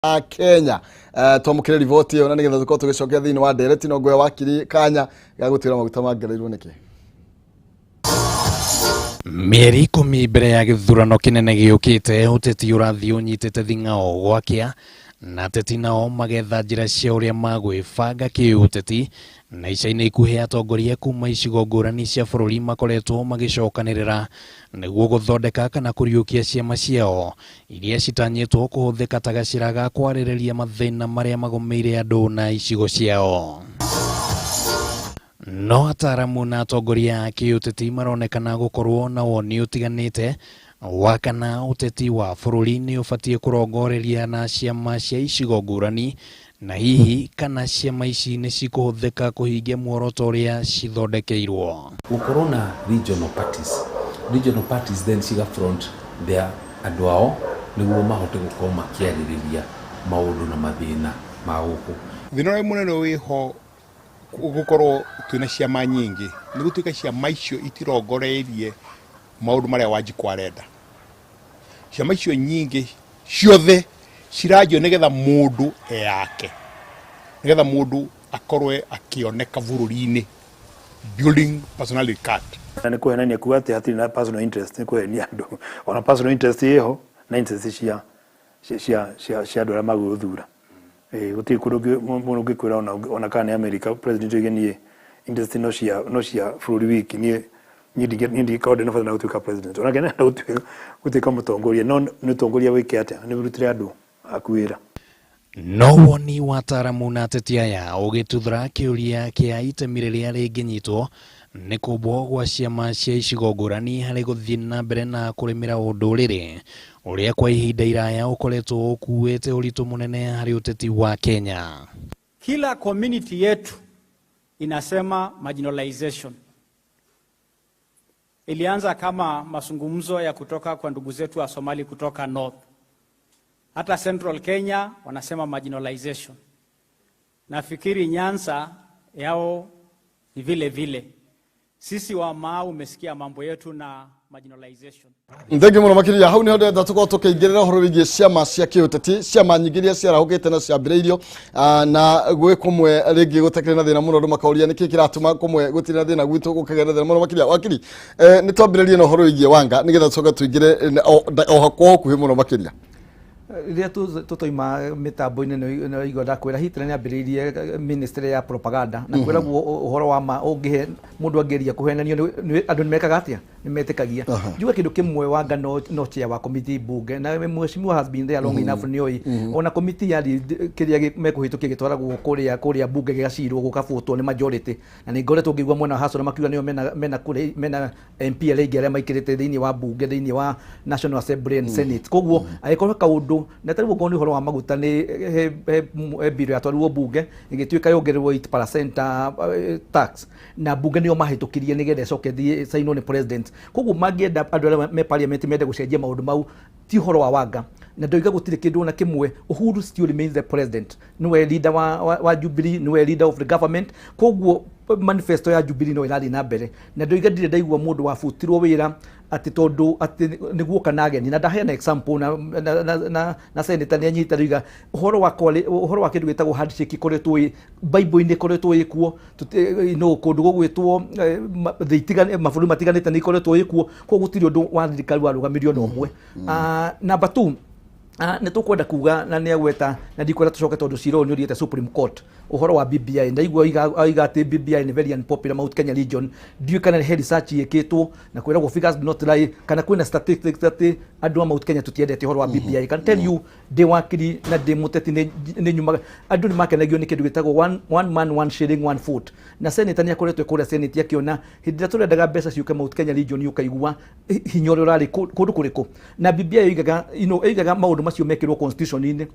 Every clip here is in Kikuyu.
Kenya. Twamũkĩre riboti ĩyo na nĩgetha tũkorwo tũgĩcokia thĩinĩ wa ndereti no ngũhe wakiri kanya ga gũtwĩra maguta mangereirwo nĩkĩ. Mĩeri 10 mbere ya gĩthurano kĩnene gĩũkĩte, ũteti ũrathiĩ ũnyitĩte thing'ao gwakĩa, na ateti nao magetha njĩra cia ũrĩa magwĩbanga kĩũteti, na ica-inĩ ikuhĩ atongoria kuma icigo ngũrani cia bũrũri makoretwo magĩcokanĩrĩra nĩguo gũthondeka kana kũriũkia ciama ciao iria citanyĩtwo kũhũthĩka ta gacĩra ga kwarĩrĩria mathĩna marĩa magũmĩire andũ na icigo ciao. No ataramu na atongoria a kĩũteti maronekana gũkorwo na woni ũtiganĩte wa kana ũteti wa bũrũri nĩ ũbatiĩ kũrongoreria na ciama cia icigo ngũrani, na hihi kana ciama ici nĩ cikũhũthĩka kũhingia muoroto ũrĩa cithondekeirwo. Gũkorwo na regional parties, regional parties then ciga front their andũ ao nĩguo mahote gũkorwo makĩarĩrĩria maũndũ na mathĩna ma gũkũ. Thĩna ũrĩa mũnene wĩho gũkorwo twĩna ciama nyingĩ nĩ gũtuĩka ciama icio itirongoreirie maũndũ marĩa Wanjikũ arenda. Ciama icio nyingĩ ciothe ciranjio nĩgetha mũndũ eyake, nĩgetha mũndũ akorwe akĩoneka bũrũri-inĩ, building personality card. Na nĩ kũhenania kuga atĩ hatirĩ na personal interest, nĩ kũhenia andũ. Ona personal interest ĩho na interest cia andũ arĩa magũgũthura. Gũtirĩ kũndũ mũndũ ũngĩkwĩra ona kana nĩ America president oige niĩ interest no cia bũrũri wiki, niĩ ndingĩkorwo ndĩ na bata na gũtuĩka president. Ona kana gũtuĩka mũtongoria, no nĩ ũtongoria wĩke atĩa? Nĩ ũrutĩre andũ aku wĩra. No woni wa ataramu na ateti aya ũgĩtuthũra kĩũria kĩa itemi rĩrĩa rĩngĩnyitwo nĩ kũmbwo gwa ciama cia icigo ngũrani harĩ gũthiĩ na mbere na kũrĩmĩra ũndũrĩrĩ ũrĩa kwa ihinda iraya ũkoretwo ũkuĩte ũritũ mũnene harĩ ũteti wa Kenya. Kila community yetu inasema marginalization. Ilianza kama mazungumzo ya kutoka kwa ndugu zetu wa Somali kutoka North. Hata Central Kenya wanasema marginalization. Nafikiri Nyanza yao ni vile vile. Sisi wa Mau umesikia mambo yetu na marginalization. Thengi muno makiria. Hau niho ndĩrenda tũkorwo tũkĩingĩrĩra ũhoro wĩgiĩ ciama cia kĩũteti, ciama nyingĩ iria ciarahũkĩte na ciambĩrĩirio, na gwĩ kũmwe rĩngĩ gũtakĩrĩ na thĩna mũno. Andũ makauria nĩkĩ kĩratũma kũmwe gũtirĩ na thĩna, gwitũ gũkagĩa na thĩna mũno makĩria. Wakiri, nĩ twambĩrĩrie na ũhoro wĩgiĩ Wanga nĩgetha tũcoke tũingĩre o kwa ũkuhĩ mũno makĩria. Rĩrĩa tũtoima mĩtambo-inĩ nĩ igua ndakwĩra Hitler nĩ ambĩrĩirie ministry ya propaganda na kwĩragwo ũhoro wa ma ũngĩhe mũndũ angĩria kũhenanio andũ nĩ mekaga atĩa? Nĩ metĩkagia. Njuge kĩndũ kĩmwe, Wanga no chair wa committee bunge na mheshimiwa has been there long enough, nĩ oĩ ona committee ya kĩrĩa mekũhĩtũkia gĩtwaragwo kũrĩa bunge gĩgacirwo gũkabutwo nĩ majority, na nĩ ngoretwo ngĩigua mwena wa Hassan makiuga nĩo mena kũrĩa mena MP arĩa aingĩ arĩa maikĩrĩte thĩinĩ wa bunge, thĩinĩ wa National Assembly and Senate. Koguo angĩkorwo kaũndũ na tarĩu okorwo nĩ ũhoro wa maguta, nĩ he bill yatwarirwo bunge ĩgĩtuĩka yongererwo 8% tax, na bunge nĩo mahĩtũkirie nĩgetha ĩcoke ĩthiĩ sainwo nĩ president. Koguo mangĩenda andũ arĩa me parliament mende gũcenjia maũndũ mau, ti ũhoro wa Wanga na ndoiga gũtirĩ kĩndũ ona kĩmwe. Uhuru still remains the president, nĩwe leader wa Jubilee, nĩwe leader of the government. Koguo manifesto ya Jubilee no ĩrathiĩ na mbere, na ndoiga ndirĩ ndaigua mũndũ wabutirwo wĩra atĩ tondũ atĩ nĩguoka na ageni. Na ndaheana example na senator nĩ anyita ndoiga ũhoro wa kĩndũ gĩtagwo handshake ĩkoretwo ĩ Bible-inĩ, ĩkoretwo ĩkuo no kũndũ gũgwĩtwo thĩ mabũrũri matiganĩte nĩ ikoretwo ĩkuo. Koguo gũtirĩ ũndũ wa thirikari warũgamirio na ũmwe. Number two, nĩ tũkwenda kuga na nĩ agweta na ndikwenda tũcoke tondũ cira ũyũ nĩ ũthiĩte Supreme Court, ũhoro wa BBI. Ndaigua oiga atĩ BBI nĩ very unpopular Mount Kenya region. Ndiũĩ kana he research ĩkĩtwo na kwĩragwo figures do not lie, kana kwĩna statistics atĩ andũ a Mount Kenya tũtiendete ũhoro wa BBI. I can tell you ndĩ wakiri na ndĩ mũteti nĩ nyumaga andũ nĩ makenagio nĩ kĩndũ gĩtagwo one man one shilling one vote, na senator nĩ akoretwo kũrĩa Senate akĩona hĩndĩ ĩrĩa tũrendaga mbeca ciũke Mount Kenya region, ũkaigua hinya ũrĩa ũrarĩ kũndũ kũrĩkũ. Na BBI ĩigaga maũndũ macio mekĩrwo constitution-inĩ.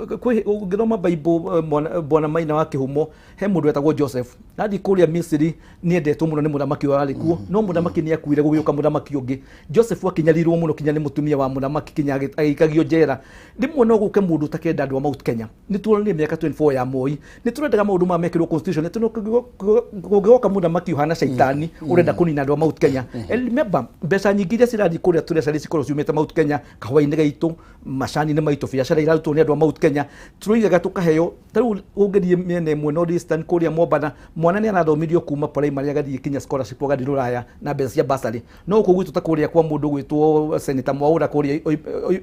Kwĩ ũngĩthoma Bible, bwana Maina wa Kĩhumo, he mũndũ wetagwo Joseph. Athiĩ kũrĩa Misiri nĩendetwo mũno nĩ mũthamaki ũrĩa warĩ kuo, no mũthamaki nĩ akuire, gũgĩũka mũthamaki ũngĩ. Joseph akĩnyarirwo mũno kinya nĩ mũtumia wa mũthamaki, kinya agĩikagio njera. Rĩmwe no gũke mũndũ ũtakenda andũ a Mount Kenya. Nĩ tuonire mĩaka 24 ya Moi, nĩ tũrendaga maũndũ maya mekĩrwo constitution, nĩ kũngĩgoka mũthamaki ũhana caitani ũrenda kũnina andũ a Mount Kenya. And remember, mbeca nyingĩ iria cirathiĩ kũrĩa treasury cikorwo ciumĩte Mount Kenya, kahũa-inĩ gaitũ, macani-inĩ maitũ, biacara irarutwo nĩ andũ a Mount Kenya. Tũroigaga tũkaheo. Ta rĩu ũngĩthiĩ mĩena ĩmwe North Eastern kũrĩa Mombatha, mwana nĩ arathomithirio kuma primary agathiĩ kinya scholarship, agathiĩ rũraya na mbeca cia bursary. No gũkũ gwitũ, ta kũrĩa kwa mũndũ gwĩtwo Senator Mwaũra kũrĩa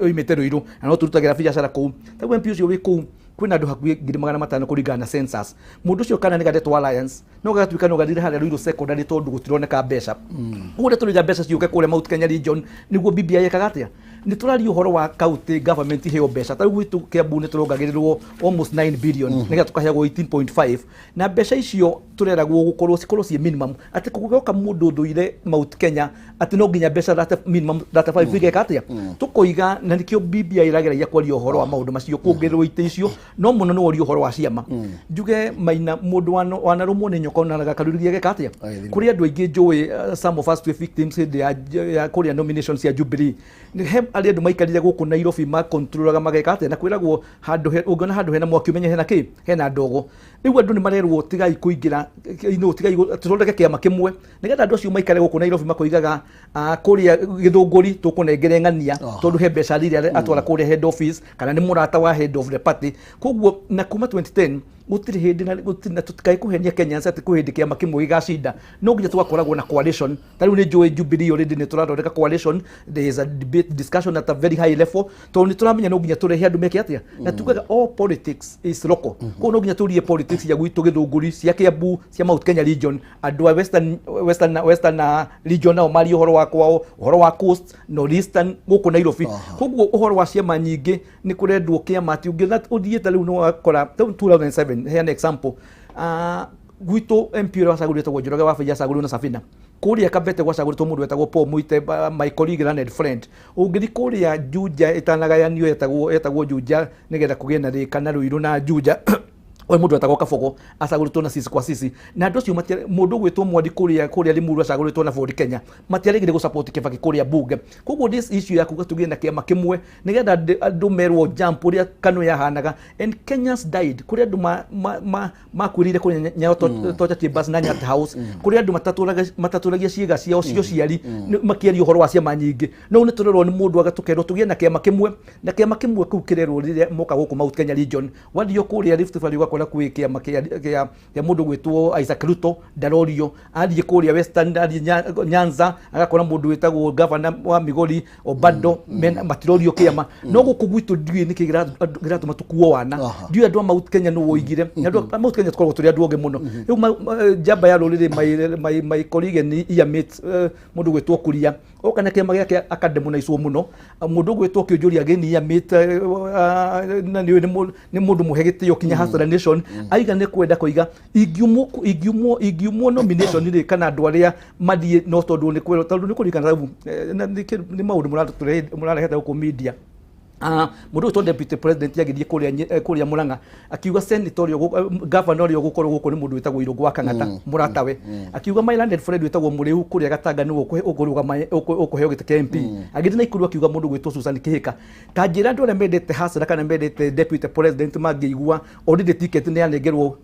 oimĩte Ruiru, na no tũrutagĩra biacara kũu, ta rĩu MP ũcio wĩ kũu, kwĩna andũ hakuhĩ 500,000 kũringana na census. Mũndũ ũcio kana nĩ gandetwo alliance, no gagatuĩka no gathire harĩa Ruiru Secondary tondũ gũtironeka mbeca. Ũguo nĩ tũrĩja mbeca ciũke kũrĩa Mount Kenya region nĩguo BBI ĩkaga atĩa. Nĩ tũraria ũhoro wa county government iheo mbeca. Ta rĩu gwitũ Kiambu nĩ tũrongagĩrĩrwo almost 9 billion nĩgetha tũkaheagwo 18.5, na mbeca icio tũreragwo gũkorwo cikorwo ciĩ minimum, atĩ kũgĩoka mũndũ ũthũire Mount Kenya atĩ no nginya mbeca 30 minimum 35 igeka atĩa tũkoiga. Na nĩkĩo BBI ĩrageragia kwaria ũhoro wa maũndũ macio, kuongererwo itĩ icio. No mũno nĩ woria ũhoro wa ciama, njuge Maina, mũndũ wanarũmwo nĩ nyoka onaga karũrigia geka atĩa. Agĩthima. Kũrĩ andũ aingĩ njũĩ, some of us twĩ victims hĩndĩ ya kũrĩa nomination cia Jubilee. Nĩ he arĩa andũ maikarire gũkũ Nairobi makontrolaga mageka atĩa, na kwĩragwo handũ ũngĩona handũ hena mwaki, ũmenye hena kĩ, hena ndogo. Rĩu andũ nĩ marerwo tigai kũingĩra, tigai tũthondeke kĩama kĩmwe nĩgetha andũ acio maikare gũkũ Nairobi makoigaga, kũrĩa Gĩthũngũri tũkũnengere ng'ania tondũ he mbeca rĩrĩa atwara kũrĩa head office kana nĩ mũrata wa head of the party. Koguo na kuma 2010 gũtirĩ hĩndĩ na gũtirĩ, na tũtikae kũhenia Kenyans atĩ kwĩ hĩndĩ kĩama kĩmwe gĩgacinda. No nginya tũgakoragwo na coalition. Ta rĩu nĩ njũĩ Jubilee already nĩ tũrathondeka coalition. There is a debate, discussion at a very high level, tondũ nĩ tũramenya no nginya tũrehe andũ meke atĩa. Na tugaga all politics is local. Koguo no nginya tũrie politics cia gwitũ Gĩthũngũri, cia Kiambu, cia Mount Kenya region. Andũ a western region nao marie ũhoro wa kwao, ũhoro wa coast, north eastern, gũkũ Nairobi. Koguo ũhoro wa ciama nyingĩ, nĩ kũrendwo kĩama atĩ ũngĩona ũthiĩte rĩu nĩ wakora ta 2007, heana example, gwitũ MP ũrĩa wacagũrirwo etagwo Njoroge wa Baiya, acagũrirwo na Sabina. Kũrĩa Kabete gwacagũrĩtwo mũndũ wetagwo Paul Muite, my colleague and friend. Ũngĩthiĩ kũrĩa Juja ĩtanagayanio, etagwo Juja nĩgetha kũgĩe na Thika na Ruiru na Juja, we mũndũ wetagwo Kabogo acagũrĩtwo na sisi kwa sisi. Na andũ acio mũndũ ũgwĩtwo Mwandi kũrĩa Limuru acagũrĩtwo na Ford Kenya, matiaregire gũsupport Kibaki kũrĩa bunge. Koguo this issue ya kuga tũgĩe na kĩama kĩmwe nĩgetha andũ merwo jump ũrĩa KANU yahanaga, and Kenyans died. Kũrĩ andũ makuĩrĩire kũrĩa Nyayo Torture Chambers na Nyatta House, kũrĩ andũ matatũragia ciĩga ciao cia ũciari makĩaria ũhoro wa ciama nyingĩ. No nĩ tũrerwo nĩ mũndũ agatũkerwo tũgĩe na kĩama kĩmwe, na kĩama kĩmwe kĩu kĩrerwo rĩrĩa moka gũkũ Mount Kenya region. Wathiĩ kũrĩa Rift Valley ũgakora kwĩ kĩama kĩa mũndũ gwĩtwo Isaac Ruto, ndarorio. Athiĩ kũrĩa Western, athiĩ Nyanza, agakora mũndũ wĩtagwo governor wa Migori Obado, matirorio kĩama. No gũkũ gwitũ ndiũĩ nĩkĩ kĩratũma tũkuo wana. Ndiũĩ andũ a Mount Kenya nũ woigire. Na andũ a Mount Kenya tũkoragwo tũrĩ andũ ogĩ mũno. Rĩu njamba ya rũrĩrĩ, my colleague ni Iamate, mũndũ gwĩtwo Kuria oka na kĩama gĩake akademonaicwo mũno. Mũndũ ũgwĩtwo Kĩũnjũria gĩni Iamate, na nĩ nĩ mũndũ mũhe gĩtĩo kinya Hustler Nation, aiga nĩ kwenda kũiga ingiumwo nomination rĩ, kana andũ arĩa mathiĩ no tondũ nĩ kwĩrwo, tondũ nĩ kũririkana rĩu, na nĩ maũndũ mũrarehete gũkũ media. Mũndũ ũyũ deputy president agĩthiĩ kũrĩa Murang'a akiuga senator ũrĩa governor ũrĩa ũgũkorwo gũkũ nĩ mũndũ wĩtagwo Irũngũ wa Kang'ata, mũratawe. Akiuga my landed friend wĩtagwo Mũrĩu kũrĩa Gatanga nĩwe ũkũrũgama, ũkũheo gĩtĩ kĩa MP. Agĩthiĩ Naikuru akiuga mũndũ gwĩtwo Susan Kĩhĩka. Ta njĩra andũ arĩa mendete Hustler kana mendete deputy president mangĩigua already ticket nĩ yanengerwo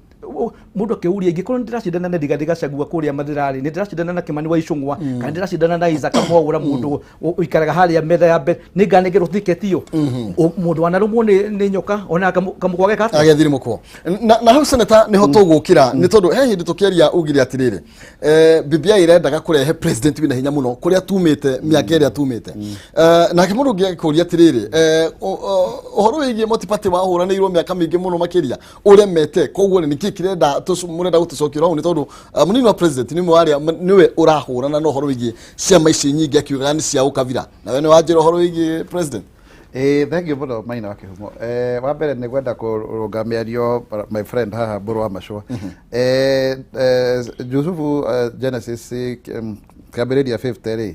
mũndũ akĩũria, ingĩkorwo nĩ ndĩracindana na Rigathĩ Gachagua kũrĩa Mathĩra-rĩ, nĩ ndĩracindana na Kimani wa Ichung'wa kana ndĩracindana na Isaac Mwaũra, mũndũ ũikaraga harĩa metha ya mbere, nĩ nganengerwo ticket ĩyo? Mũndũ wanarũmwo nĩ nyoka ona kamũkwa geka atĩa? Agethire mũkwo na hau, seneta, nĩho tũgũkĩra, nĩ tondũ he hĩndĩ tũkĩaria ugire atĩrĩrĩ, BBI irendaga kũrehe president wĩna hinya mũno kũrĩa tumĩte mĩaka ĩrĩa tumĩte. Nake mũndũ ũngĩ agĩkũria atĩrĩrĩ, ũhoro wĩgiĩ multi-party wahũranĩirwo mĩaka mĩingĩ mũno makĩria ũremete, koguo nĩ nĩkĩ kĩrenda mũrenda gũtũcokia hau? Nĩ tondũ mũnini wa president nĩ ũmwe wa arĩa nĩwe ũrahũrana na ũhoro wĩgiĩ ciama ici nyingĩ, akiugaga nĩ cia ũkabira. Nawe nĩ wanjĩra ũhoro wĩgiĩ president. Ĩĩ, thank you mũno, Maina wa Kĩhumo. Wa mbere nĩ ngwenda kũrũnga mĩario my friend haha Mbũrũ wa Macũa. Jusufu, Genesis, kĩambĩrĩria 50 rĩ,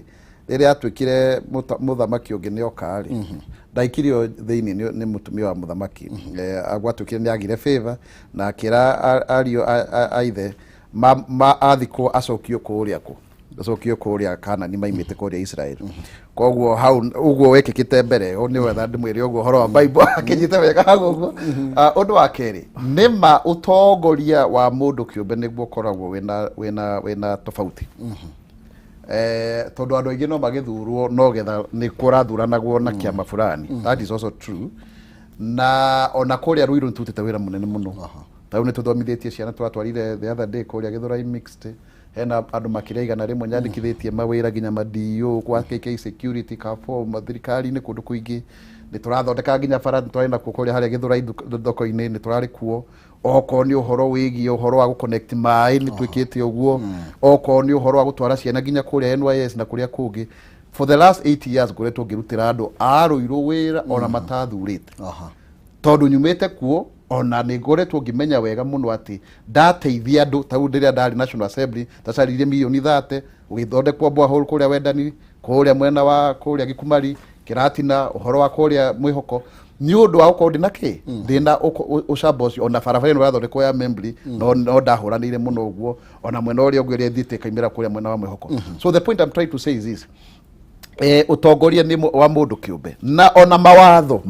Rĩrĩa atuĩkire mũthamaki ũngĩ nĩ oka rĩ, ndaikirio thĩinĩ nĩ mũtumia wa mũthamaki. Gwatuĩkire nĩ agire favor na akĩra ariũ a ithe athikwo acokio kũrĩa kũ acokio kũrĩa Kanani maimĩte kũrĩa Israel. Koguo hau ũguo wekĩkĩte mbere ũ nĩ wetha ndĩmwĩre ũguo ũhoro wa Bible akĩnyite wega hau ũguo. Ũndũ wa kerĩ, nĩ ma ũtongoria wa mũndũ kĩũmbe nĩguo ũkoragwo wĩna tofauti, tondũ andũ aingĩ no magĩthurwo no getha nĩ kũrathuranagwo na kĩama fulani. That is also true. Na ona kũrĩa Ruiru nĩ tũrutĩte wĩra mũnene mũno. Ta rĩu nĩ tũthomithĩtie ciana, tũratwarire the other day kũrĩa Gĩthũrai Mixed, hena andũ makĩria 100 nyandĩkithĩtie mawĩra nginya ma DO kwa KK Security Carrefour thirikari-inĩ kũndũ kũingĩ. Nĩ tũrathondeka nginya bara, nĩ tũrarĩ nakuo kũrĩa harĩa Gĩthũrai thoko-inĩ, nĩ tũrarĩ kuo. Okorwo nĩ ũhoro wĩgiĩ ũhoro wa gũconnect maĩ, nĩ twĩkĩte ũguo. Okorwo nĩ ũhoro wa gũtwara ciana nginya kũrĩa NYS na kũrĩa kũngĩ, for the last 8 years ngoretwo ngĩrutĩra andũ a Ruiru wĩra ona matathurĩte, tondũ nyumĩte kuo, ona nĩ ngoretwo ngĩmenya wega mũno atĩ ndateithia andũ. Ta rĩu rĩrĩa ndarĩ National Assembly, ndacaririe mirioni 30 gũgĩthondekwo borehole kũrĩa Wendani, kũrĩa mwena wa kũrĩa Gĩkumari, Kĩratina, ũhoro wa kũrĩa Mwĩhoko, nĩ ũndũ wa gũkorwo ndĩna kĩ ndĩna ũcamba ũcio. Ona barabara ĩno ĩrathondekwo ya Membli, no ndahũranĩire mũno ũguo, ona mwena ũrĩa ũngĩ ũrĩa ĩthiĩte ĩkaimĩra kũrĩa mwena wa Mwĩhoko. So the point I'm trying to say is this: ũtongoria nĩ wa mũndũ kĩũmbe, na ona mawatho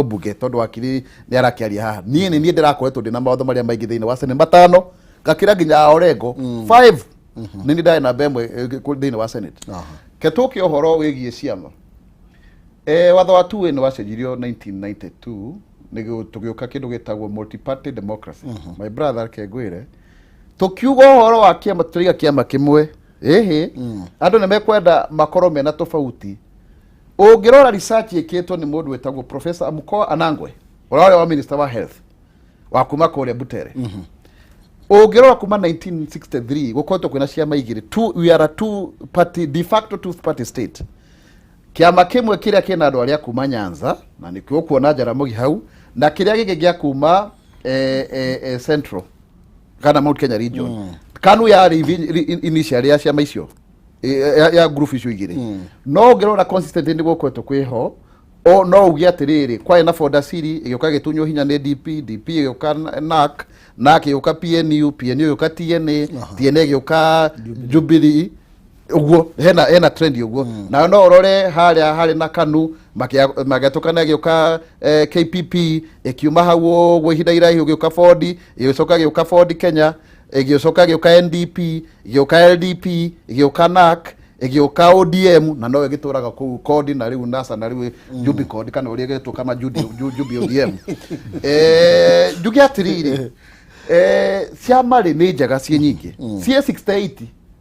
mbunge, tondũ wakiri nĩ arakĩaria haha, niĩ nĩ niĩ ndĩrakoretwo ndĩna mawatho marĩa maingĩ thĩinĩ wa Senate, matano, ngakĩra nginya Orengo 5. Nĩ niĩ ndarĩ namba 1 thĩinĩ wa Senate. Ketũke ũhoro wĩgiĩ ciama. Watho wa 2 nĩ wacenjirio 1992 nĩguo tũgĩũka kĩndũ gĩtagwo multi-party democracy. My brother, reke ngwĩre, tũkiuga ũhoro wa kĩama, tũiga kĩama kĩmwe, ĩhĩ, andũ nĩ mekwenda makorwo mena tofauti. Ũngĩrora research ĩkĩtwo nĩ mũndũ wĩtagwo Professor Amukoa Anangwe, ũrĩa warĩ wa minister wa health wa kuma kũrĩa Butere, ũngĩrora kuma 1963 gũkoretwo kwĩna ciama igĩrĩ. We are a two party, de facto two party state. Kĩama kĩmwe kĩrĩa kĩna andũ arĩa kuma Nyanza, na nĩkĩo ũkuona Jaramogi hau, na kĩrĩa gĩngĩ gĩa kuma Central kana Mount Kenya region. KANU yarĩ initially ya ciama icio, ya group icio igĩrĩ. No ũngĩrora consistently nĩ gũkoretwo kwĩho. O no uge atĩrĩrĩ, kwarĩ na Ford-Asili, ĩgĩũka ĩgĩtunywo hinya nĩ DP, DP ĩgĩũka NARC, NARC ĩgĩũka PNU, PNU ĩgĩũka TNA, TNA ĩgĩũka Jubilee. Ũguo hena trend ũguo. Nayo no ũrore harĩa harĩ na KANU, magĩatũkana, ĩgĩũka KPP, ĩkiuma hau ũguo ihinda iraihu ĩgĩũka Ford, ĩgĩcoka ĩgĩũka Ford Kenya, ĩgĩcoka ĩgĩũka NDP, ĩgĩũka LDP, ĩgĩũka NARC, ĩgĩũka ODM, na no ĩgĩtũraga kũu CORD, na rĩu NASA, na rĩu Jubi CORD, kana ũrĩa ĩgetwo kama Jubi ODM. Njuge atĩrĩrĩ, ciama rĩ nĩ njega ciĩ nyingĩ, ciĩ 68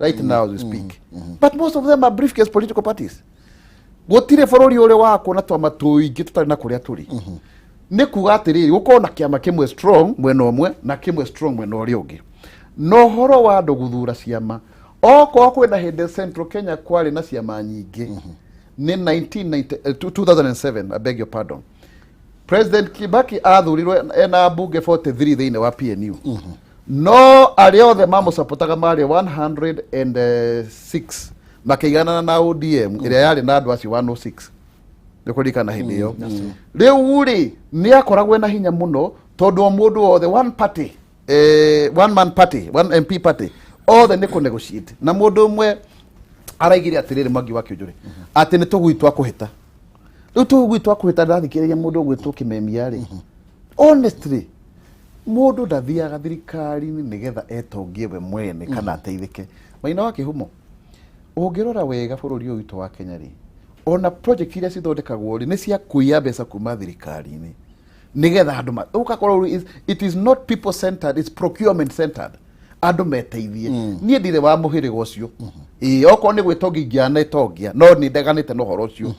right now as we speak, but most of them are briefcase political parties. Gũtirĩ bũrũri ũrĩ wakwo na twama tũingĩ tũtarĩ na kũrĩa tũrĩ. Nĩ kuga atĩrĩrĩ, gũkorwo na kĩama kĩmwe strong mwena ũmwe na kĩmwe strong mwena ũrĩa ũngĩ. Na ũhoro wa andũ gũthura ciama, okorwo kwĩna hĩndĩ Central Kenya kwarĩ na ciama nyingĩ, nĩ 1990, 2007, I beg your pardon. President Kibaki athurirwo ena mbunge 43 thĩinĩ wa PNU, no arĩa othe mamũcapotaga marĩ 106, makĩiganana na ODM ĩrĩa yarĩ na andũ acio 106. Nĩ kũririkana hĩndĩ ĩyo. Rĩu rĩ, nĩ akoragwo ena hinya mũno, tondũ o mũndũ wothe, one party, one man party, one MP party, othe nĩ kũ negotiate na mũndũ ũmwe. Araigire atĩrĩrĩ, Mwangi wa Kĩũnjũrĩ, atĩ nĩ tũgui twa kũhĩta. Rĩu tũgui twa kũhĩta, ndathikĩrĩria mũndũ ũgwĩtwo Kĩmemia rĩ, honestly, mũndũ ndathiaga thirikari-inĩ nĩgetha etongie we mwene kana ateithĩke. Maina wa Kĩhumo, ũngĩrora wega bũrũri ũyũ witũ wa Kenya rĩ, ona project iria cithondekagwo rĩ, nĩ cia kũiya mbeca kuma thirikari-inĩ nĩgetha andũ ũgakorwo it is not people centered, it's procurement centered, andũ meteithie. Niĩ ndirĩ wa mũhĩrĩga ũcio. Ĩĩ, okorwo nĩ gwĩtongia ingĩanetongia, no nĩ ndeganĩte na ũhoro ũcio.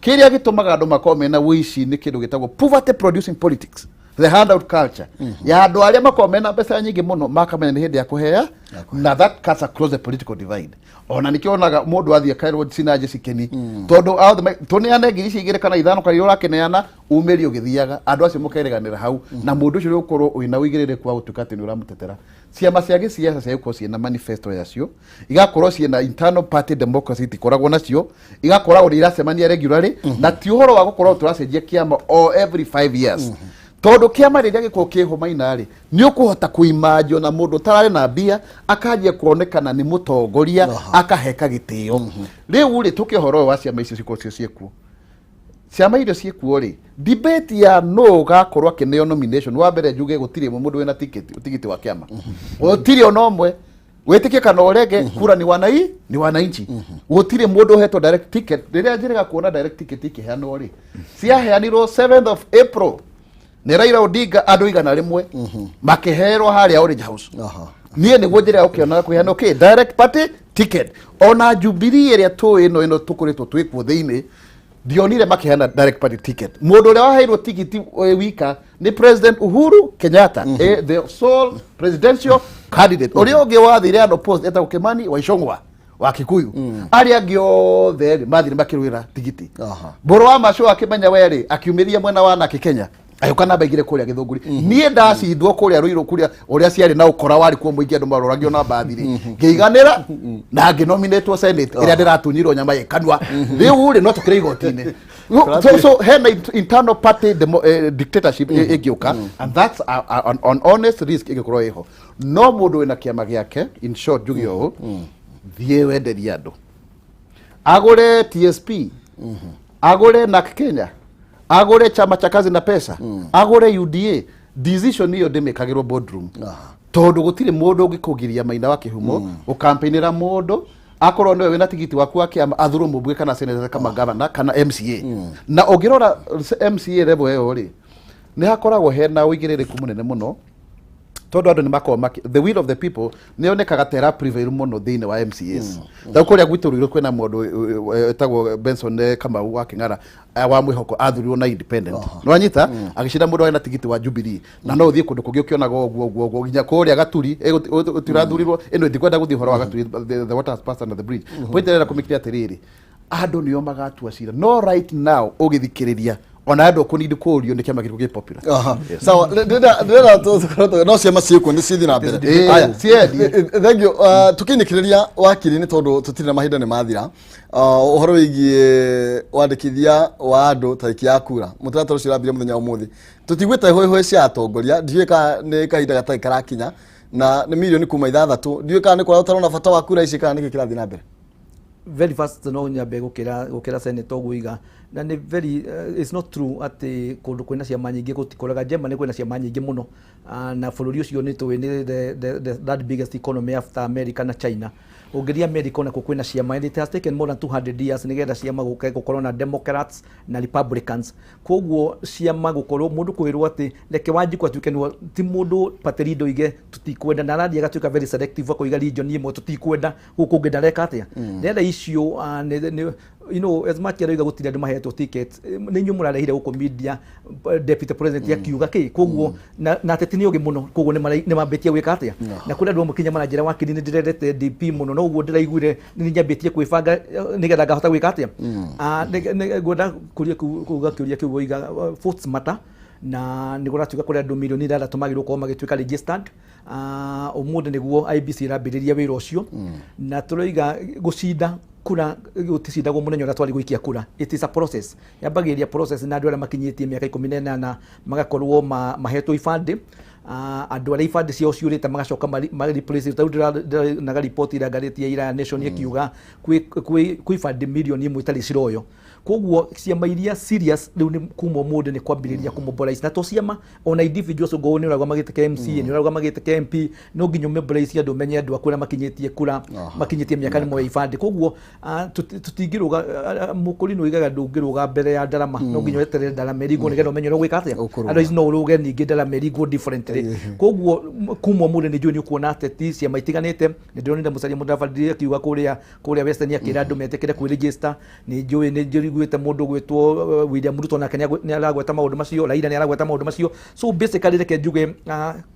Kĩrĩa gĩtũmaga andũ makorwo mena ũici nĩ kĩndũ gĩtagwo poverty producing politics. The handout culture ya andũ arĩa makoragwo mena mbeca nyingĩ mũno makamenya nĩ hĩndĩ ya kũhea, na that cuts across the political divide. Ona nĩkĩo onaga mũndũ athiĩ akaĩrwo cinaje cikeni, tondũ othe tũneane ngiri ici igĩrĩ kana ithano kana iria ũrakĩneana, umĩrie ũgĩthiaga, andũ acio mũkerĩganĩra hau, na mũndũ ũcio ũgũkorwo wĩna ũigĩrĩrĩku wa gũtuĩka atĩ nĩ ũramũtetera. Ciama cia gĩciaca cia gũkorwo ciĩna manifesto yacio, igakorwo ciĩna internal party democracy itikoragwo nacio, igakoragwo nĩ iracemania regularly, na ti ũhoro wa gũkorwo tũracenjia kĩama o every 5 years, tondũ kĩama rĩrĩa gĩkorwo kĩho maina rĩ, nĩ ũkũhota kũimanjio na mũndũ ũtararĩ na mbia akanjia kuonekana nĩ mũtongoria, akaheka gĩtĩo. Rĩu rĩ, tũke ũhoro ũyũ wa ciama icio cikorwo cio ciĩkuo, ciama iria ciĩkuo rĩ, debate ya no ũgakorwo akĩneo nomination. Wa mbere njuge gũtirĩ mũndũ wĩna tigiti wa kĩama, gũtirĩ ona ũmwe. Wĩtĩkie kana ũrege, kura ni wanai ni wananchi. Gũtirĩ mũndũ ũhetwo direct ticket. Rĩrĩa njĩrĩga kuona direct ticket ikĩheanwo rĩ, ciaheanirwo 7th of April nĩ Raila Odinga, andũ 100 makĩherwo harĩa Orange House. Niĩ nĩguo njĩra ya gũkĩona kũheanwo kĩ direct party ticket. Ona Jubilee ĩrĩa tũĩ ĩno tũkoretwo twĩkuo thĩinĩ, ndionire makĩheana direct party ticket. Mũndũ ũrĩa waheirwo tigiti wika nĩ President Uhuru Kenyatta, the sole presidential candidate. Ũrĩa ũngĩ wathire unopposed etagwo Kimani wa Ichung'wa wa Kikuyu. Arĩa angĩ othe rĩ, mathire makĩrũĩra tigiti. Mbũrũ wa Macu akĩmenya we rĩ, akiumĩria mwena wa nake Kenya, agĩũka namba igĩrĩ kũrĩa Gĩthũngũri. Niĩ ndacindwo kũrĩa Ruiru, kũrĩa ũrĩa ciarĩ na ũkora warĩ kuo mũingĩ, andũ maroragio na mbathi rĩ, ngĩiganĩra na ngĩnominatwo Senate ĩrĩa ndĩratunyirwo nyama ĩ kanua. Rĩu rĩ, no tũkĩrĩ igoti-inĩ. So hena internal party dictatorship ĩngĩũka, and that's an honest risk ĩngĩkorwo ĩho. No mũndũ wĩna kĩama gĩake, in short njuge ũũ, thiĩ wenderie andũ, agũre TSP, agũre NARC Kenya, agũre Chama cha Kazi na Pesa, agũre UDA. Decision ĩyo ndĩmĩkagĩrwo boardroom, tondũ gũtirĩ mũndũ ũngĩkũgiria Maina wa Kĩhumo ũkampeinĩra mũndũ akorwo nĩwe wĩna tigiti waku wa kĩama, athurwo mũmbunge kana senator kana governor kana MCA. Na ũngĩrora MCA level ĩyo rĩ, nĩ hakoragwo hena ũigĩrĩrĩku mũnene mũno, tondũ andũ nĩ makoragwo the will of the people nĩ yonekaga ta ĩra prevail mũno thĩinĩ wa MCAs. Ta kũrĩa gwitũ Ruiru kwĩna mũndũ wĩtagwo Benson Kamau wa Kĩng'ara, wa mwĩhoko, athurirwo na independent, nĩ wanyita, agĩcinda mũndũ warĩ na tigiti wa Jubilee. Na no ũthiĩ kũndũ kũngĩ ũkĩonaga ũguo ũguo ũguo, nginya kũrĩa Gaturi gũtirathurirwo. Ĩno ndikwenda gũthiĩ ũhoro wa Gaturi, the water has passed under the bridge. Point ĩrĩa kũmĩkĩra atĩrĩrĩ, andũ nĩo magatua cira, no right now ũgĩthikĩrĩria ona andũ kũnindi kũũrio nĩ kĩama kĩrĩkũ gĩ popular. Sawa, ndĩrenda tũkorwo no ciama ciĩkuo nĩ cithiĩ na mbere. Aya. Ciendie. Thank you. Tũkĩinĩkĩrĩria wakiri, nĩ tondũ tũtirĩ na mahinda, nĩ mathira. Ũhoro wĩgiĩ wandĩkithia wa andũ tarĩki ya kura, mũtaratara ũcio ũrambirie mũthenya wa ũmũthĩ, tũtiguĩte hũĩhũĩ cia atongoria. Ndiũĩ kana nĩ kahinda gatarĩ karakinya, na nĩ mirioni kuma 6, ndiũĩ kana nĩ kwaga ũtarona bata wa kura ici kana nĩkĩ kĩrathiĩ na mbere. Very fast, no nyambe gukira senator guiga na nĩ very it's not true atĩ kũndũ kwĩna ciama nyingĩ gũtikoraga njema. Nĩ kwĩna ciama nyingĩ mũno. Na bũrũri ũcio nĩ tũĩ nĩ the third biggest economy after America na China. Ũngĩria America onakuo kwĩna ciama, and it has taken more than 200 years nĩgetha ciama gũke gũkorwo na Democrats na Republicans. Koguo ciama gũkorwo mũndũ kwĩrwo atĩ reke Wanjikũ atuĩke nĩwe, ti mũndũ party leader oige tũtikwenda, na arathiĩ agatuĩka very selective, akoiga region ĩmwe tũtikwenda, gũkũ ũngĩ ndareka atĩa. Ndĩrenda icio as much aroiga gũtirĩ andũ mahetwo ticket, nĩ inyuĩ mũrarehire gũkũ media, deputy president akiuga kĩ. Koguo na ateti nĩ ũgĩ mũno, koguo nĩ mambĩtie gwĩka atĩa, na kũrĩ andũ amwe kinya maranjĩra, "Wakiri, nĩ ndĩrendete DP mũno, no ũguo ndĩraiguire nĩ nyambĩtie kwĩbanga nĩgetha ngahota gwĩka atĩa." Ngwenda kũria kuga kĩũria kĩu woiga, votes matter, na nĩ kũratuĩka kũrĩ andũ mirioni 6 magĩrĩirwo gũkorwo magĩtuĩka registered. Ũmũthĩ nĩguo IEBC ĩrambĩrĩria wĩra ũcio, na tũroiga gũcinda kura gũticindagwo mũthenya ũrĩa twarĩ gũikia kura. It is a process, yambagĩrĩria process na andũ arĩa makinyĩtie mĩaka 18 magakorwo mahetwo ibandĩ. Andũ arĩa ibandĩ ciao ciũrĩte magacoka ma replace. Tarĩu ndĩronaga riboti ira ngathĩti ya ira Nation ĩkiuga kwĩ ibandĩ mirioni 1 itarĩ ciroyo. Koguo ciama iria serious rĩu nĩ kuma ũmũthĩ nĩ kwambĩrĩria kũmobilize, na to ciama, ona individuals. Ũngorwo nĩ ũrarũgama gĩtĩ kĩa MCA, nĩ ũrarũgama gĩtĩ kĩa MP, no nginya ũmobilize andũ, ũmenye andũ aku arĩa makinyĩtie kura, makinyĩtie mĩaka nĩ moya ibandĩ. Koguo tũtingĩrũga, mũkũri nĩ oigaga ndũngĩrũga mbere ya ndarama, no nginya weterere ndarama ĩringwo nĩgetha ũmenye ũrĩa ũgwĩka atĩa. Ũkũrũga. Otherwise no ũrũge ningĩ ndarama ĩringwo differently. Koguo kuma ũmũthĩ nĩ njũĩ nĩ ũkuona ateti ciama itiganĩte. Nĩ ndĩronire Musalia Mudavadi akiuga kũrĩa Western, akĩra andũ metĩkĩre kwĩregister. Nĩ njũĩ nĩ njiguĩte. njiguĩte mũndũ gwĩtwo William Ruto nake nĩ aragweta maũndũ macio, Raila nĩ aragweta maũndũ macio. So basically reke njuge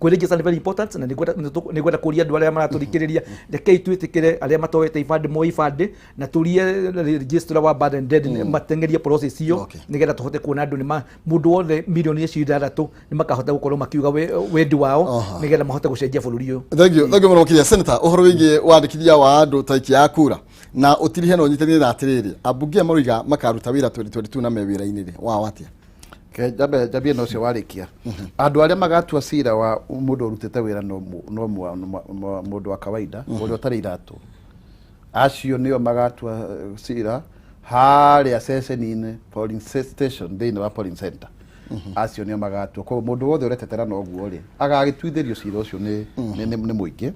kwĩregister nĩ very important, na nĩngwenda kũria andũ arĩa maratũthikĩrĩria, rekei twĩtĩkĩre arĩa matoete ibandĩ moe ibandĩ na tũrie registrar wa birth and death mateng'erie process ĩyo, nĩgetha tũhote kuona andũ nĩ mũndũ wothe milioni icio 6 nĩ makahota gũkorwo makiuga wendi wao, nĩgetha mahote gũcenjia bũrũri ũyũ. Thank you, thank you mũno makĩria. Senator, ũhoro wĩgiĩ wandĩkithia wa andũ ta ikia ya kura na ũtirihe na ũnyitanĩre na atĩrĩrĩ, ambunge aya maroiga makaruta wĩra 2022 na me wĩra-inĩ rĩ, wao atĩa? Njambe njambie na ũcio warĩkia. Andũ arĩa magatua cira wa mũndũ ũrutĩte wĩra no mũndũ wa kawaida ũrĩa ũtarĩ iratũ, acio nĩo magatua cira harĩa ceceni-inĩ, polling station, thĩinĩ wa polling center. Acio nĩo magatua. Koguo mũndũ wothe ũretetera na ũguo rĩ, agagĩtuithĩrio cira ũcio nĩ mũingĩ.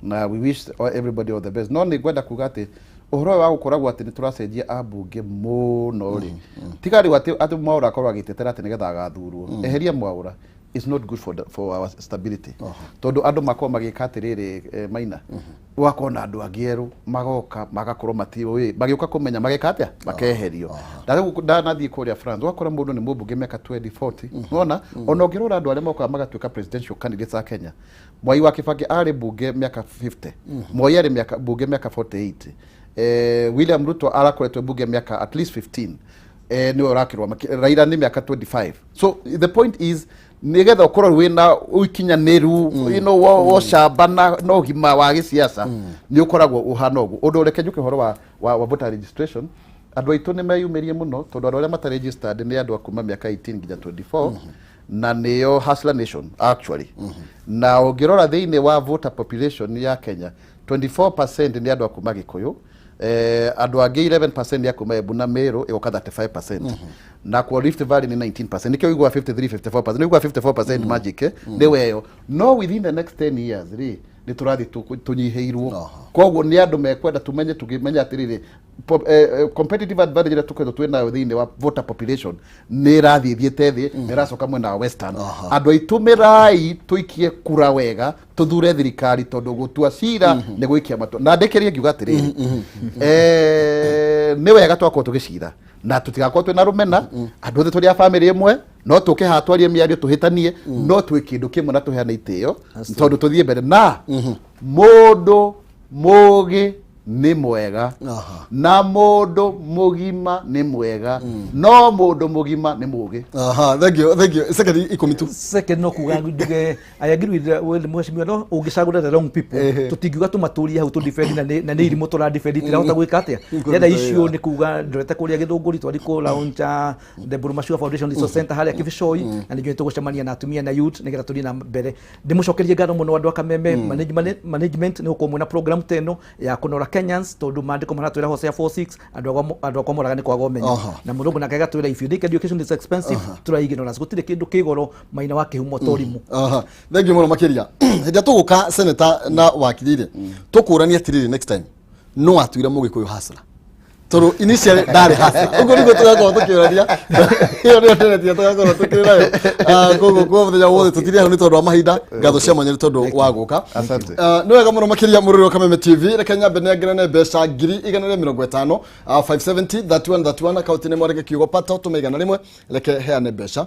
Na we wish everybody all the best. No nĩ ngwenda kuga atĩ ũhoro ũyũ wa gũkoragwo atĩ nĩ tũracenjia ambunge mũno rĩ, tiga rĩu atĩ Mwaũra akorwo agĩtetera atĩ nĩgetha agathurwo. Eheria Mwaũra is not good for our stability. Tondũ andũ makorwo magĩka atĩrĩrĩ, Maina, ũgakorwo na andũ angĩ erũ magoka magakorwo matiũĩ, magĩũka kũmenya mageka atĩa, makeherio. Ndanathiĩ kũrĩa France, ũgakora mũndũ nĩ mũmbunge mĩaka 20 40, nĩwona? Ona ũngĩrora andũ arĩa mokaga magatuĩka presidential candidates a Kenya, Mwai wa Kibaki arĩ mbunge mĩaka 50, Moi arĩ mĩaka mbunge mĩaka 48, William Ruto arakoretwo mbunge mĩaka at least 15, nĩwe ũrakĩrwo, Raila nĩ mĩaka 25. So the point is, nĩgetha ũkorwo wĩna ũkinyanĩru wa ũcamba na ũgima wa gĩsiasa, nĩ ũkoragwo ũhana ũguo. Ũndũ reke njũke ũhoro wa voter registration, andũ aitũ nĩ meyumĩrie mũno, tondũ andũ arĩa matarĩ registered nĩ andũ a kuma mĩaka 18 nginya 24, na nĩo hustler nation actually. Na ũngĩrora thĩinĩ wa voter population ya Kenya, 24% nĩ andũ a kuma Gĩkũyũ, andũ angĩ 11% nĩ a kuma Embu na Meru, ĩgoka 35%. Na kwa Rift Valley nĩ 19%. Nĩkĩo ũiguaga 53 54%, nĩ ũiguaga 54% magic nĩ weyo. No within the next 10 years rĩ, nĩ tũrathiĩ tũnyihĩirwo. Koguo nĩ andũ mekwenda tumenye, tũkĩmenya atĩrĩrĩ, competitive advantage ĩrĩa tũkoretwo twĩ nayo thĩinĩ wa voter population nĩ ĩrathiĩ ĩthiĩte thĩ, nĩ ĩracoka mwena wa western. Andũ aitũ mĩrai tũikie kura wega, tũthure thirikari, tondũ gũtua cira nĩ gũikia matua. Na ndĩkĩrie ngiuga atĩrĩrĩ, nĩ wega twakorwo tũgĩcira na tũtigakorwo twĩna rũmena. Andũ othe tũrĩ a bamĩrĩ ĩmwe, no tũke haha twarie mĩario tũhĩtanie, no twĩ kĩndũ kĩmwe na tũheane itĩo tondũ tũthiĩ mbere. Na mũndũ mũgĩ nĩ mwega, na mũndũ mũgima nĩ mwega, no mũndũ mũgima nĩ mũgĩ. Aha, thank you, thank you. Second 10 tu. Second, no kuga njuge I agree with mheshimiwa, no ũngĩcagũra the wrong people, tũtingiuga tũmatũrie hau tũ defend na nĩ irimũ tũra defend, itirahota gwĩka atĩa. Yenda icio nĩ kuga ndorete kũrĩa Gĩthũngũri, twari kũ launch the Burumashua Foundation Resource Center harĩa Kibicoi, na nĩ njũĩ tũgũcemania na atumia na youth nĩgetha tũthiĩ na mbere. Ndĩmũcokerie ngatho mũno andũ a Kameme management nĩ gũkorwo mwĩna program ta ĩno ya kũnora Kenyans, tondũ maandĩko maratwĩra Hosea 4:6 andũ akwa moraga nĩ kwaga ũmenyo, na mũrũngũ nake agatwĩra if you think education is expensive, try ignorance. Gũtirĩ kĩndũ kĩ goro maina wa kĩhumo ta ũrimũ. Aha, thank you mũno makĩria. Hĩndĩ ĩrĩa tũgũka, senator na wakiri rĩ, tũkũrania atĩrĩrĩ, next time no atuire mũgĩkũyũ hustler, tondũ initially ndarĩ hustler. Ũguo nĩguo tũgakorwo tũkĩũrania, ĩyo nĩyo ndereti tũgakorwo tũkĩrĩ nayo. Koguo kwa mũthenya wothe tũtirĩ hau nĩ tondũ wa mahinda. Ngatho cia mwanya nĩ tondũ wa gũka. Asante. Nĩ wega mũno makĩria. Mũrũrĩ wa Kameme TV, reke nyambe nengere mbeca 150,000, 570 31 31, akaunti nĩ mwareke kiugo pata ũtũme 100, reke heane mbeca.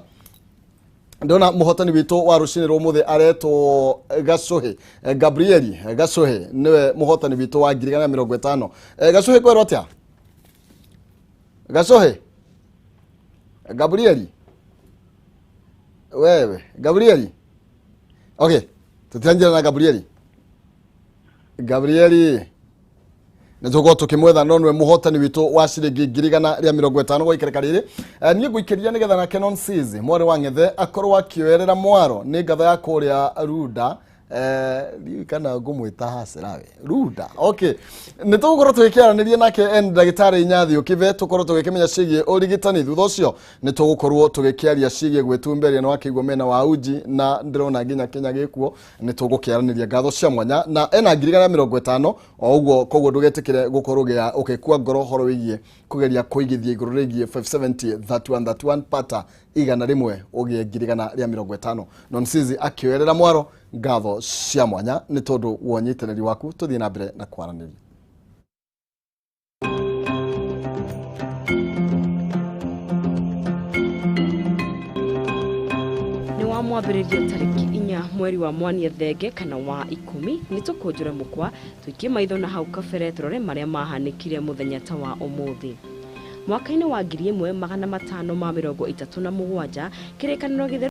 Ndona mũhotani witũ wa rũcinĩ rwa ũmũthĩ aretwo Gacuhi. Gabrieli Gacuhi nĩwe mũhotani witũ wa 150,000. Gacuhi, kwĩrwo atĩa Gacuhi? Gabrieli, wewe Gabrieli, okay, tũtiranjĩra na Gabrieli. Gabrieli nĩ tũgũkorwo tũkĩmwetha, no nĩwe mũhotani witũ wa ciringi 150,000 gwa ikereka rĩrĩ. Niĩ ngũikĩria nĩgetha nake Nonsizi mwarĩ wa Ng'ethe akorwo akĩoerera mwaro nĩ ngatha ya kũrĩa Runda. Ndiũĩ kana ngũmwĩta hacerawe Runda. Okay, nĩ tũgũkorwo tũgĩkĩaranĩria nake en ndagĩtarĩ Inyathi Ũkĩbe, tũkorwo tũgĩkĩmenya ciĩgiĩ ũrigitani. Thutha ũcio nĩ tũgũkorwo tũgĩkĩaria ciĩgiĩ gwĩtumberia na wakĩigua mena wa uji, na ndĩrona nginya Kenya gĩkuo nĩ tũgũkĩaranĩria. Ngatho cia mwanya na ena 150,000 o ũguo, koguo ndũgetĩkĩre gũkorwo ũgĩkua ngoro ũhoro wĩgiĩ kũgeria kũigithia igũrũ rĩgiĩ 570 31 31, pata 100 ũgĩe 150,000. Nonsizi akĩoerera mwaro, ngatho cia mwanya nĩ tondũ wa ũnyitanĩri waku. Tũthiĩ na mbere na kwaranĩria. Mwambĩrĩrio tarĩki 4 mweri wa Mwania Thenge kana wa 10 nĩ tũkũnjũre mũkwa tũikie maitho na hau kabere tũrore marĩa mahanĩkire mũthenya ta wa ũmũthĩ. Mwaka-inĩ wa 1537 kĩrĩkanĩro gĩtheru.